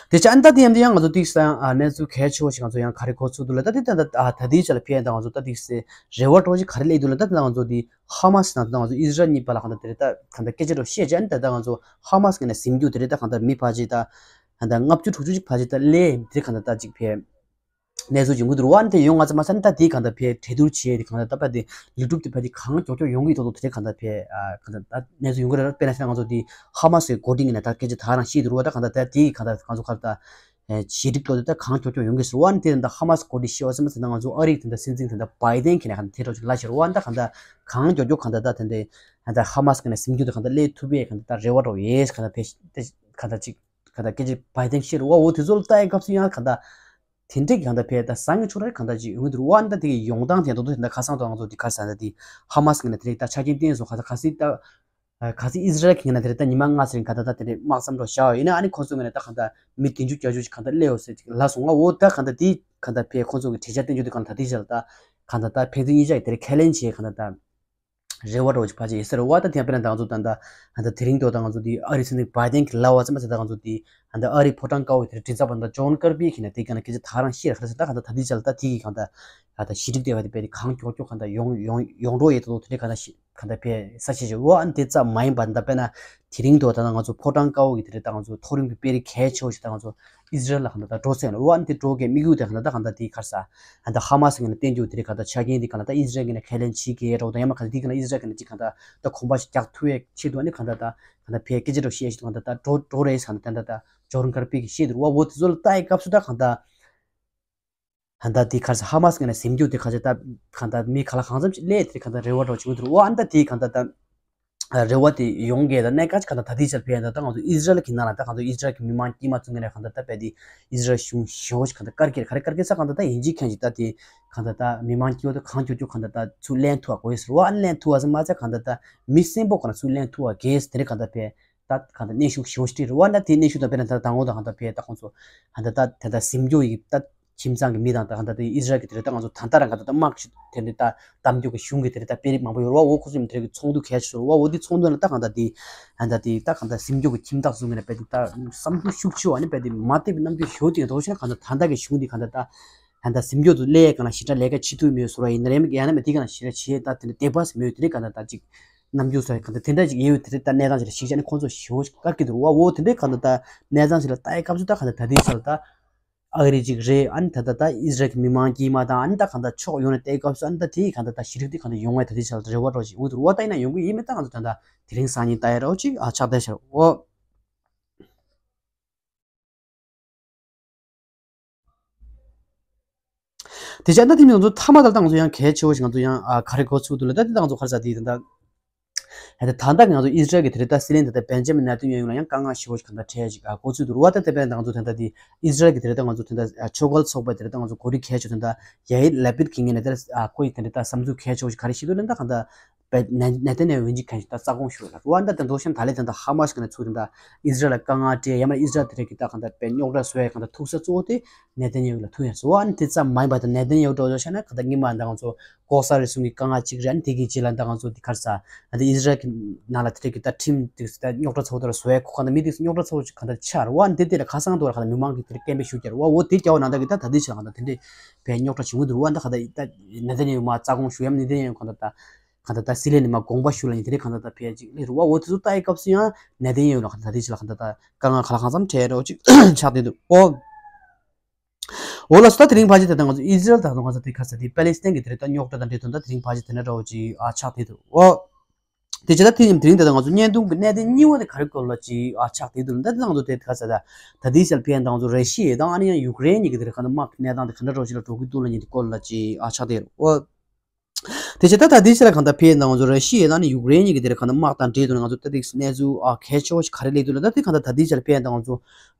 དེ་ཆ་ཨ་ནི་ད་དེ་ཡང་དེ་ཡང་ང་ཚོ་ཏིག་སང་ཨ་གནས་ཚུལ་གལ་ཆེ་བོ་ཞིག་ང་ཚོ་ཡང་ག་རེ་གོ་ཚུལ་འདུག་ལ། ད་དེ་ད་ད་ད་དེའི་ཆ་ལ་ཕན་ཡང་ད་ང་ཚོ་ད་ཏིག་སེ་རེ་བ་འདྲ་བོ་ཅིག་ག་རེ་སླེབས་འདུག་ལ། ད་ད་ང་ཚོ་དེ་ཧ་མ་སི་དང་ད་ང་ཚོ་ཨི་ཟི་རལ་གཉིས་བར་ལ་གང་ལྟར་དེ་རེད་ད་གང་ལྟར་སྐད་ཆ་འདྲ་བོ་བཤད་བྱས་ཨ་ནི་ད་ད་ང་ཚོ་ཧ་མ་སི་ངོས་ནས་ཟིན་རྒྱུ་དེ་རེད་ད་གང་ལྟར་མི་ཕལ་ཆེར་ད། ད་ལྟ་ལྔ་བཅུ་དྲུག་ཅུ་ཅིག་ཕལ་ཆེར་ད་སླེབས་དེ་གང་ལྟར་ད་ཅིག་ཕེ་གནས་ཚུལ་ཡོང་གི་འདུག་བ། ཨ་ནི་དེ་ཡོང་ང་ཚོ་མ་ཟད་ད་དེའི་གང་ལྟར་ཕེ་གྲོས་བསྡུར་བྱས་དེ་གང་ལྟར་ད་ཕ་དེ་ལུས་སྒྲུབ་དེ་ཕ་དེ་གང་མགྱོགས་མགྱོགས་ཡོང་གི་ཐོག་ཏུ་དེ་གང་ལྟར་ཕེ་གང་ལྟར་ད་གནས་ཚུལ་ཡོང་གི་རེད། དཔེར་ན་ང་ཚོ་དེ་ཧ་མ་སི་གི་འགོ་ཁྲིད་ངོས་ནས་ད་སྐད་ཆ་ད་རང་བཤད་འདུག་བ། ད་གང་ལྟར་ད་དེའི་གང་ལྟར་ང་ཚོ་ག་ལ་ད་ ཞི་འགྲིག་ཐོག་དེ་ད་གང་མགྱོགས་མགྱོགས་ཡོང་གི་ཟེར་བ་ནི་དེ་ད་ཧ་མ་སི་གོ་སྒྲིག་ཤེས་བ་ཟེར་མ་ཟེར་ན་ང་ཚོ་ཨ་རིའི་དེ་ད་སྲིད་འཛིན་དེ་ད་བྷའི་ཏན་གྱི་ནས་ག་ད་དེ་རོགས་ཅིག་ལ་ཤར་བ་ནི་ད་ག་ད་གང་མགྱོགས་མགྱོགས་ག་ད་ད་དེ་འདྲའི་ད་ཧ་མ་སི་གི་ནས་ཟིན་རྒྱུ་དེ་ག་ད་སླེབས་ཐུབ་པའི་ག་ད་ད་རེ་བ་རོགས་ཡེས་ག་ད་ཕེ་ག་ད་ཅིག་ག་ད་སྐད་ཆ་བྷའི་ཏན་ཤེས་རུ་བ་འོ་དེ་ཚོ་ལ་ལྟ་ཡི་སྐབས་སུ་ཡང་ག་ད། དེ་འདྲའི་གང་ལྟར་ཕལ་ད་བཟང་གི་ཆོག་ར་གང་ལྟར་ཅིག་ཡོང་གི་འདུག་རུ་བ་ཨ་ནི་ད་དེ་གི་ཡོང་སྟངས་དེ་ད་དུང་དེ་འདྲ་ཁ་སང་དུ་ང་ཚོ་དེ་ག་ས་ད་དེ་ཧ་མ་སི་གི་ནས་དེ་རིགས་ད་ཆ་རྐྱེན་བསྟན་སོང་ག་ས་ག་སི་ད་ག་སི་ཨི་ཟི་རལ་གི་ནས་དེ་རིགས་ད་ཉི་མ་ལྔ་ཟེར་ག་ད་ད་དེ་རིགས་དམག་མཚམས་འགྲོ་བཞག་ཡོད་ཡིན་ན་ཨ་ནི་ཁོ་ཚོ་གི་ནས་ད་གང་ལྟར་མི་བདུན་ཅུ་བརྒྱད་ཅུ་ཅིག་གང་ལྟར་སླེབས་ཡོད་ཟེར་ཅིག་ལ་སོང་ང་འོ་ད་གང་ལྟར་དེ་གང་ལྟར་ཕལ་ཁོ་ཚོ་གི་གྲོས་འཆར་བསྟན་རྒྱུ་དེ་གང་ལྟར་ད་དེ་བཞག་ད་གང་ལྟར་ད་ཕལ་ཚེ་གཉིས་ཆ་གི་དེ་རིགས་ཁས་ལེན་བྱས་གང་ལྟར་ད། རེ་བ་འདྲ་བོ་ཅིག་ཕལ་ཆེར་ཡོད་ས་རེད་བ། ད་དེ་ཡང་དཔེར་ན་ང་ཚོ་ད་ལྟ་ད་ལྟ་དེ་རིང་ཐོག་ད་ང་ཚོ་དེ་ཨ་རི་སྲིད་འཛིན་བྷའི་ཏན་གྱི་ལབ་པ་ཙམ་ཟེར་ད་ང་ཚོ་དེ་ད་ལྟ་ཨ་རི་ཕོ་བྲང་དཀར་པོ་དེར་མགྲིན་ཚབ་པ་ད་ལྟ་ཇོན་ཀར་པི་གིས་ནས་དེ་ག་ནས་སྐད་ཆ་ད་ག་རང་བཤད་ར་ཁ་ཟེར་ད་ག་ད་ད་དེ་ཆ་ལ་ད་དེ་གི་གང་ད་ད་ད་ཞི་འགྲིག་བསྡད་པ་དེ་དཔེ་དེ་གང་མགྱོགས་མགྱོགས་གང་ད་ཡོང་ཡོང་ཡོང་འགྲོ་ཡས་ད་དོ་དེ་འདྲའི་གང་ད་ཞི་གང་ད་དཔེ་ས་ཆ་ཞིག་རོ་ཨ་ནི་དེ་ཙམ་མ་ཡིན་པ་ད་དཔེར་ན་དེ་རིང་ཐོག་ད་ང་ཚོ་ཕོ་བྲང་དཀར་པོ་གི་དེ་རེད་ད་ང་ཚོ་མཐོ་རིམ་གྱི་དཔོན་རིགས་གལ་ཆེ་བོ་ཞིག་ད་ང་ཚོ་ཨི་ཟི་རལ་ལ་གང་ལྟར་ད་འགྲོ་ཚར་ཡོད་རེད་བ། ཨ་ནི་དེ་འགྲོ་གི་དམིགས་ཡུལ་དེ་གང་ལྟར་ད་གང་ལྟར་དེ་ག་རེ་ཟ། གང་ལྟར་ཧ་མ་སི་གི་ནས་བསྟན་རྒྱུ་དེ་རེད་གང་ལྟར་ཆ་རྐྱེན་དེ་གང་ལྟར་ད་ཨི་ཟི་རལ་གི་ནས་ཁས་ལེན་བྱེད་དགོས་རེད་དང་ཡང་མ་གང་ལྟར་དེ་གང་ལྟར་ཨི་ཟི་རལ་གི་ནས་ཅིག་གང་ལྟར་ད་གོམ་པ་ཞིག་རྒྱག་ཐུབ་པའི་ཆེད་དུ་ཨ་ནི་གང་ལྟར་ད་གང་ལྟར་ཕལ་སྐད་ཆ་འདྲ་བཤད་ཞིག་གང་ལྟར་ད་འགྲོ་འགྲོ་རེད་གང་ལྟར་ད་ད་ཇོན་ཀར་པི་གིས་བཤད་འདུག་བ། འོ་དེ་ཚོ་ལ་ལྟ་ཡི་སྐབས་སུ་ད་གང་ལྟར་གང་ལྟར་དེ་ག་རེ་ཟ་ཧ་མ་སི་གི་ནས་ཟིན་རྒྱུ་དེ་ག་ཚོད་ད་གང་ལྟར་མི་ག་ལ་གང་འཚམ་ཞིག་སླེབས་དེ་གང་ལྟར་རེ་བ་འདྲ་བོ་བྱུང་འདུག་བ། ཨ་ནི་ད་དེ་གང་ལྟར་ད། རེ་བ་དེ་ཡོང་གི་ད་གནད་འགག་ཅིག་གང་ལྟར་ད་ལྟའི་ཆར་ཕེ་ཡ་ད་ད་ང་ཚོ་ཨི་ཟི་རལ་གྱི་ནང་ལ་ད་ང་ཚོ་ཨི་ཟི་རལ་གྱི་མི་མང་དཀྱུས་མ་ཚོ་ངོས་ནས་གང་ལྟར་ད་དཔེ་དེ་ཨི་ཟི་རལ་གཞུང་ཞེ་པོ་ཞིག་གང་ལྟར་དཀར་གྱི་རེད། ག་རེ་དཀར་གྱི་ས་གང་ལྟར་ད་ཡིན་གཅིག་མཁན་ཞིག་ད་དེ་གང་ལྟར་ད་མི་མང་དཀྱུས་མ་ད་གང་མགྱོགས་མགྱོགས་གང་ལྟར་ད་ཚུར་ལེན་ཐུབ་པ་དགོས་ཟེར་བ། ཨ་ནི་ལེན་ཐུབ་པ་ཟེར་མ་ཚད་གང་ལྟར་ད་མི་གསོན་པོ་གང་ལྟར་ཚུར་ལེན་ཐུབ་པ་དགོས་ཟེར་དེ་རིང་གང་ལྟར་ཕེ་ད་གང་ལྟར་གནོན་ཤུགས་ཞེ་པོ་ཞིག་སྤྲད་རེད་བ། ད་དེ་གནོན་ཤུགས་དང་དཔེར་ན་ད་དང་པོ་ད་གང་ལྟར་ཕེ་ད་ཁོང་ཚོ་གང་ལྟར་ད་དེ་ད་ཟིན་རྒྱུ་ཡི་ད། ཁྱིམ་ཚང་གི་མི་དང་ད་གང་ལྟར་དེ་ཨི་ཟི་རལ་གྱི་དེ་རེད་ད་ང་ཚོ་ད་ལྟ་རང་གང་ལྟར་ད་དམག་ཞིག་དེ་རེད་ད་གཏམ་རྒྱུད་ཀྱི་གཞུང་གི་དེ་རེད་ད་དཔོན་རིགས་མང་པོ་ཡོད་རེད་བ། འོ་ཁོ་ཚོ་མི་དེ་རེད་ཀྱི་ཚོགས་འདུ་གལ་ཆེ་ཤོས་རེད་བ། འོ་དེ་ཚོགས་འདུ་ནང་ད་གང་ལྟར་དེ་གང་ལྟར་དེ་ད་གང་ལྟར་ཟིན་རྒྱུ་གི་ཁྱིམ་བདག་ཚོ་ངོས་ནས་དཔེ་དེ་ད་བསམ་ཚུལ་ཤུགས་ཆེ་བ་ནི་དཔེ་དེ་མ་བདེ་བའི་རྣམ་འགྱུར་ཞེ་པོ་དེ་ཡང་དོ་ཤ་གང་ལྟར་ད་ལྟ་གི་གཞུང་དེ་གང་ལྟར་ད་གང་ལྟར་ཟིན་རྒྱུ་དུ་སླེབས་གང་ལ་ཞེ་དྲག་ལས་ཀ་བྱེད་ཐུབ་མེད་བཟོ་ར་ཡིན་ན་རེད་མི་ཡང་ན་མི་དེ་གང་ལ་ཞེ་དྲག་བྱེད་ད་དེ་འདྲ་དེ་བ་ཟིན་མེད་དེ་རེད་གང་ལྟར་ད་ཅིག་རྣམ་འགྱུར་ཚོ་གང་ལྟར་དེ་འདྲ་ཅིག་ཡོད་ཡོད་དེ་རེད་ད་གནས་སྟངས་ཅིག་ལ་ཞིག་ཆ་ནི་ཁོང་ཚོ་ཞེ་པོ་དཀའ་གི་འདུག་བ། འོ་དེ་འདྲའི་གང་ལྟར་ད་གནས་སྟངས་ཅིག་ལ་ལྟ་ཡི་སྐབས་སུ་ད་གང་ལྟར་ད་དེ་ཚོ་ལ་ད། ཨ་རི་ཅིག་རེད། ཨ་ནི་ད་ལྟ་ད་ཨི་ཟི་རལ་གྱི་མི་མང་དཀྱུས་མ་དང་ཨ་ནི་ད་གང་ལྟར་ཕྱོགས་ཡོངས་ནས་བལྟས་སྐབས་སུ་ཨ་ནི་ད་དེ་གང་ལྟར་ད་ཞི་རིག་དེ་གང་ལྟར་ཡོང་བའི་ད་དེ་ཆ་ལ་རེ་བ་འདྲ་ཞིག་འོང་འདུག་བ། ད་ཡིན་ན་ཡོང་གི་ཡིན་མིན་ད་ང་ཚོ་ད་ལྟ་དེ་རིང་སང་ཉིན་ལྟ་ཡ་འདྲ་ཅིག་ཨ་ཆགས་བསྡད་ཤག་འོ། དེ་བྱས་ན་དེ་ནི་ང་ཚོ་མཐའ་མ་ད་ལྟ་ང་ཚོ་ཡང་གལ་ཆེ་བོ་ཞིག་ང་ཚོ་ཡང་ཨ་ག་རེ་གོ་ཚུལ་འདུག་ལ་ད་དེ་ད་ང་ཚོ་ག་རེ་ཟ་དེ་ད་ལྟ། ད་ལྟ་ང་ཚོ་ཨི་ཟི་རལ་གྱི་དེ་རེད་ད་སྲིད་བློན་ད་ལྟ་བེན་ཇ་མིན་ནེ་ཐན་ཡ་ཧུ་ལ་ཡང་དཀའ་ངལ་ཞེ་པོ་ཞིག་གང་ལྟར་འཕྲད་ཅིག་ཨ་གོ་ཚུལ་འདུག་རུ་བ། ད་ལྟ་བས་ད་ང་ཚོ་ད་ལྟ་དེ་ཨི་ཟི་རལ་གྱི་དེ་རེད་ད་ང་ཚོ་ད་ལྟ་ཆོས་འགལ་ཚོགས་པ་དེ་རེད་ད་ང་ཚོ་གོ་སྒྲིག་གལ་ཆེ་ད་ལྟ་ཡ་ཡིར་ལེ་པིད་གི་ངོས་ནས་ད་ཨ་ཁོ་ཡི་དེ་རེད་ད་བསམ་ཚུལ་གལ་ཆེ་བོ་ཞིག་ག་རེ་ཞིག་འདུག་ལ་ད་གང་ལྟར་བེ་ནེ་ནེ་ཐན་ཡ་ཧུ་ཡིན་གཅིག་མཁན་ཞིག་ད་རྩ་དགོངས་ཞུ་ལ་རུ་བ། ད་ད་འདུག་ཤན་ད་ལས་ད་ད་ཧ་མ་སི་གི་ནས་ཚུར་ད་ཨི་ཟི་རལ་ལ་དཀའ་ངལ་སྤྲད་ཡ་མ་ཨི་ཟི་རལ་དེ་རེད་གི་ད་གང་ལྟར་བེ་རྙོག་དྲ་བཟོ་ཡ་གང་ལྟར་ཐུག་ས་གཙོ་བོ་དེ་ནེ་ཐན་ཡ་ཧུ་ལ་ཐུག་ཡ་རུ་བ། ཨ་ནི་དེ་ཙམ་མ་ཡིན་པ་ད་ནེ་ཐན་ཡ་ཧུ་འགྲོ་འགྲོ་ཤ་ན་གང་ལྟར་སྔོན་མ་ད་ང་ཚོ་ལྐོག་ཟ་རུལ་སུངས་ཀྱི་དཀའ་ངལ་གཅིག་རེད། ཨ་ནི་དེ་གི་རྗེས་ལ་ད་ང་ཚོ་དེ་ག་རེ་ཟ་ཨ་ནི་ཨི་ཟི་རལ་གྱི་ནང་ལ་དེ་རེད་གི་ད་ཁྲིམས་དེ་ད་རྙོག་དྲ་ཚ་བོ་དེ་ལ་བཟོ་ཡ་ཁོ་གང་ལྟར་མི་དེ་རྙོག་དྲ་ཚ་བོ་ཅིག་གང་ལྟར་ཆགས་རུ་བ། ཨ་ནི་དེ་དེ་ལ་ཁ་སང་དུ་བར་གང་ལྟར་མི་མང་གི་དེ་རེད་སྐད་འབོད་ཞུ་རྒྱུ་རུ་བ། འོ་དེ་རྒྱ་བོ་ནང་ད་གི་ད་ད་དེ་ཆ་གང་ལྟར་དེ་འདྲས་བས་རྙོག་དྲ་བྱུང་གི་འདུག་རུ་བ། ད་གང་ལྟར་ད་ནེ་ཐན་ཡ་ཧུ་མ་རྩ་དགོངས་ཞུ་ཡ་མ་ནེ་ཐན་ཡ་ཧུ་གང་ལྟར་ད་གང་ལྟར་ད་སྲིད་བློན་ནས་མ་དགོངས་པ་ཞུ་ལ་ཡིན་དེ་རེད་གང་ལྟར་ད་ཕལ་ཅིག་ལས་རུ་བ། འོ་དེ་ཚོ་ལྟ་ཡི་སྐབས་སུ་ཡང་ནེ་ཐན་ཡ་ཧུ་ལ་གང་ལྟར་ད་དེ་ཆ་ལ་གང་ལྟར་ད་དཀའ་ངལ་ག་ལ་གང་འཚམ་འཕྲད་རོགས་ཅིག་ཆགས་བསྡད་འདུག་ཨོ། འོ་ལགས་སོ། ད་དེ་རིང་ཕལ་ཆེར་ད་ལྟ་ང་ཚོ་ཨི་ཟི་རལ་དང་ང་ཚོ་དེ་ག་རེ་ཟ་དེ་པ་ལེ་སི་ཐན་གྱི་དེ་རེད་ད་རྙོག་དྲ་དང་འབྲེལ་དོན་ད་དེ་རིང་ཕལ་ཆེར་དེ་འདྲ་འདྲ་བོ་ཅིག་ཨ་ཆགས་བསྡད་འདུག་ཨོ། དེ་བྱས་ད་དེ་ཡིན་དེ་རིང་ད་ལྟ་ང་ཚོ་བརྙན་ཐུང་གི་གནད་དོན་གཉིས་པ་དེ་ག་རེ་སྐོར་ལ་ཅིག་ཨ་ཆགས་བསྡད་འདུག་ད་ལྟ་ང་ཚོ་དེ་ག་རེ་ཟ་ད་ད་དེའི་ཞལ་ཕན་ད་ང་ཚོ་ར་ཤི་ཡ་དང་ཨ་ནི་ཡང་ཡུཀ་རེན་གཉིས་ཀྱི་དེ་རེད་ག་ད་དམག་གི་གནས་སྟངས་དེ་ག་འདྲ་འདྲ་བོ་ཅིག་ལ་འགྲོ་གི་འདུག་ལ་ཉིན་དེ་སྐོར་ལ་ཅིག་ཨ་ཆགས་བསྡད་ཨོ། དེ་བྱས་ད་ད་ལྟའི་ཆ་ལ་གང་ལྟར་ཕལ་ཆེར་ང་ཚོ་ར་ཤི་ཡ་དང་ནི་ཡུཀ་རེན་གཉིས་ཀྱི་དེར་གང་ལྟར་དམག་དང་འབྲེལ་དུ་ང་ཚོ་ད་ལྟའི་གནས་ཚུལ་ཨ་གལ་ཆེ་བ་ཞིག་ག་རེ་སླེབས་འདུག་ལ། ད་ལྟའི་གང་ལྟར་ད་ལྟའི་ཆ་ལ་ཕལ་ཆེར་ང་ཚོ་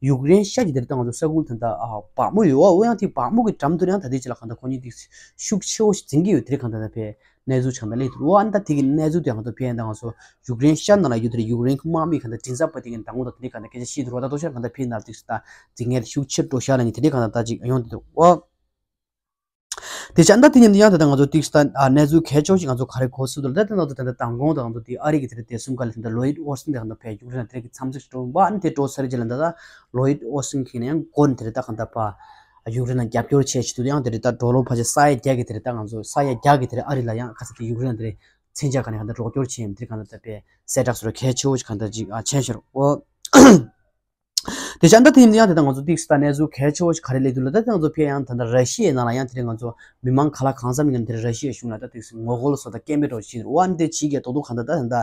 ཡུཀ་རེན་ཤར་གྱི་དེར་ད་ང་ཚོ་ས་ཁུལ་ད་ལྟ་ཨ་བག་མོ་ཡོད་བ། འོ་ཡང་དེ་བག་མོ་གི་འགྲམ་དུ་ཡང་ད་ལྟའི་ཆ་ལ་གང་ལྟར་ཁོ་གཉིས་དེ་ཤུགས་ཆེ་བ་ཞིག་འཛིང་གི་ཡོད། དེར་གང་ལྟར་ད་ཕལ་གནས་ཚུལ་ཆགས་ན་སླེབས་འདུག་འོ་ཨ་ནི་ད་དེ་གི་གནས་ཚུལ་དེ་གང་ལྟར་ཕལ་ཆེར་ད་ང་ཚོ་ཡུཀ་རེན་ཤར་ནང་ལ་ཡོད་དེར་ཡུཀ་རེན་གྱི་དམག་མི་གང་ལྟར་མགྲིན་ཚབ་པ་དེ་གི་ད་ངོ་ད་དེ་གང་ལྟར་སྐད་ཆ་བཤད་འདུག་ར། ད་དོ་ཤར་གང་ལྟར་ཕལ་ཆེར་ནར་དེ་ད་འཛིང་ངེས་ཤུགས་ཆེར་འགྲོ་ཤར་ལ་ཉིན་དེ་འདྲའི་གང་ལྟར་ད་ཅིག་ཡོང་བསྡད་འདུག་འོ། དེ་བྱས་ད་དེ་ཉིན་དེ་ཡང་ད་ལྟ་ང་ཚོ་ཏིག་སི་ད་ཨ་གནས་ཚུལ་གལ་ཆེ་ཤོས་ང་ཚོ་ག་རེ་གོ་ཚུལ་འདུག་ལ། ད་ལྟ་ང་ཚོ་ད་ལྟ་མདང་དགོང་དང་ང་ཚོ་དེ་ཨ་རི་གི་དེ་ལྟ་དེ་གསུམ་ཀ་ལ་དེ་ལྟ་ལོ་ཡིད་ཨོ་སི་ཊིན་དེ་ད་ལྟ་ཕེ་ཡུཀ་རེན་ལ་དེ་གི་འཚམས་གཟིགས་སྤྲོ་བ་ཨ་ནི་དེ་འགྲོ་ས་རེད་ཅེས་ལ་ད་ལྟ་ལོ་ཡིད་ཨོ་སི་ཊིན་གི་ནས་ཡང་འགོ་ནས་དེ་ལྟ་གང་ལྟ་ཕ་ཡུཀ་རེན་ལ་རྒྱབ་སྐྱོར་བྱས་བྱེད་དུ་ཡང་དེ་ལྟ་ཌོ་ལར་ཕལ་ཆེར་ས་ཡ་བརྒྱ་གི་དེ་ལྟ་ང་ཚོ་ས་ཡ་བརྒྱ་གི་དེ་ལྟ་ཨ་རི་ལ་ཡང་ཁ་ས་དེ་ཡུཀ་རེན་ལ་དེ་ལྟ་མཚོན་ཆ་ག་ནས་གང་ལྟ་རོགས་སྐྱོར་བྱས་ཡིན་དེ་གང་ལྟ་ད་ཕེ་གསལ་བསྒྲགས་སོ་ར་གལ་ཆེ་ཤོས་གང་ལྟ་ཅིག་ཨ་བྱས་ཤོར་འོ། དེ་བྱས་ད་དེ་ཡིན་ཡང་དེ་ལྟ་ང་ཚོ་ཏིག་སི་ད་གནས་ཚུལ་གལ་ཆེ་བོ་ཞིག་ག་རེ་སླེབས་འདུག་ལ། ད་ང་ཚོ་ཕེ་ཡང་ད་ལྟ་ར་ཤི་ཡའི་ནང་ལ་ཡང་དེ་རིང་ང་ཚོ་མི་མང་ག་ལ་གང་འཚམ་ཡིན་ན་དེ་རིང་ར་ཤི་ཡའི་གཞུང་ལ་ད་ཏིག་སི་ངོ་རྒོལ་སོགས་ད་སྐད་འབོད་འདྲ་བོ་བྱེད་འདུག་འོ་ཨ་ནི་དེ་བྱེད་ཀྱི་རྡོག་རྡོག་གང་ལྟར་ད་ད་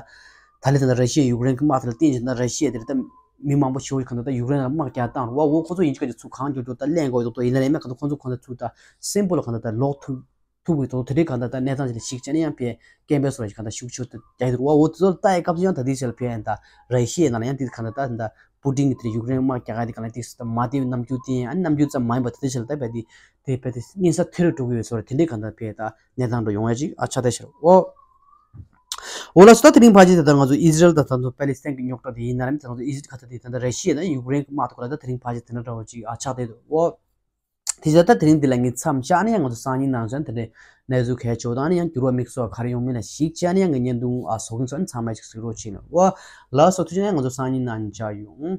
ད་ལྟ་ར་ཤི་ཡའི་ཡུཀ་རེན་གྱི་དམག་དེ་ལ་བརྟེན་བྱས་ད་ར་ཤི་ཡ་དེ་རེད་ད་ མི་མང་པོ་ཞིག་གིས་གང་ལྟར་ད་ཡུཀ་རེན་ལ་དམག་རྒྱག་བཏང་རུང་བ། འོ་ཁོ་ཚོ་ཡིན་གཅིག་ག་གཅིག་ཚུར་གང་མགྱོགས་མགྱོགས་ད་ལེན་དགོས་འདུག་ཡིན་ན་ལས་མེད་གང་ལྟར་ཁོ་ཚོ་གང་ལྟར་ཚུར་ད་སིམ་པོལ་གང་ལྟར་ད་ལོག་ཐུབ་ཐུབ་ཀྱི་འདུག་དེ་འདྲའི་གང་ལྟར་ད་གནས་སྟངས་ཅིག་ལ་གཞིགས་བྱས་ནས་ཡང་ཕར་སྐད་འབོད་སོགས་ལ་གང་ལྟར་ཤུགས་ཆེ་རྒྱག་གི་འདུག་བ། འོ་དེ་ཚོ་ལ་ལྟ་ཡི་སྐབས་སུ་ཡང་ད་ལྟའི་ཆར་ལ་ཕར་ཡང་ད་ར་ཤི་ཡའི་ནང་ལ་ཡང་དེ་གང་ལྟར་ད་ད་པུ་ཏིན་གྱིས་དེ་ཡུཀ་རེན་དམག་རྒྱག་ག་དེ་གང་ལྟར་དེ་མ་བདེ་བའི་རྣམ་འགྱུར་བསྟན། ཨ་ནི་རྣམ་འགྱུར་ཙམ་མ་ཡིན་པར་ད་ལྟའི་ཆར་ལ་ད་ཕར་དེ་དེ་ཕར་དེ་གཉན་ས་ཐོན་རེ་འགྲོ་གི་ཡོད་སོགས་རེད། དེ་འདྲའི་གང་ལྟར་ཕར་ད་གནས་སྟངས་འགྲོ་ཡོང་ཡ་ཅིག་ཨ་ཆགས་བསྡད་ཤག་འོ། འོ་ལགས་སོ། ད་དེ་རིང་ཕལ་ཆེར་ད་ལྟ་ང་ཚོ་ཨི་ཟི་རེལ་དང་ད་ཚོ་པེ་ལི་སི་ཐན་གྱི་རྙོག་དྲ་དེ་ཡིན་ན་ར་མིན། ད་ང་ཚོ་ཨི་ཟི་རེལ་ག་ད་དེ་ད་ལྟ་ར་ཤི་ཡ་དང་ཡུཀ་རེན་གྱི་དམག་ཐོག་ལ་ད་དེ་རིང་ཕལ་ཆེར་དེ་འདྲ་འདྲ་བོ་ཅིག་ཨ་ཆགས་བསྡད་འདུག་འོ། དེ་བྱས་ད་དེ་རིང་འདི་ལ་ངས་མཚམས་བཞག་ནས་ཡང་ང་ཚོ་སང་ཉིན་ནང་ཚུན་དེ་འདྲའི་གནས་ཚུལ་གལ་ཆེ་བ་དང་ཨ་ནི་ཡང་འགྱུར་བ་དམིགས་བསལ་ག་རེ་ཡོང་མིན་ལ་གཞིགས་བྱས་ནས་ཡང་ངས་བརྙན་ཐུང་ཨ་བཟོ་གི་ཡིན་སོགས་ཨ་ནི་ཚང་མས་ཅིག་གཟིགས་རོགས་བྱེད་ན། འོ་ལགས་སོ། ཐུགས་རྗེ་ཆེ། ང་ཚོ་སང་ཉིན་ནང་མཇལ་ཡོང་།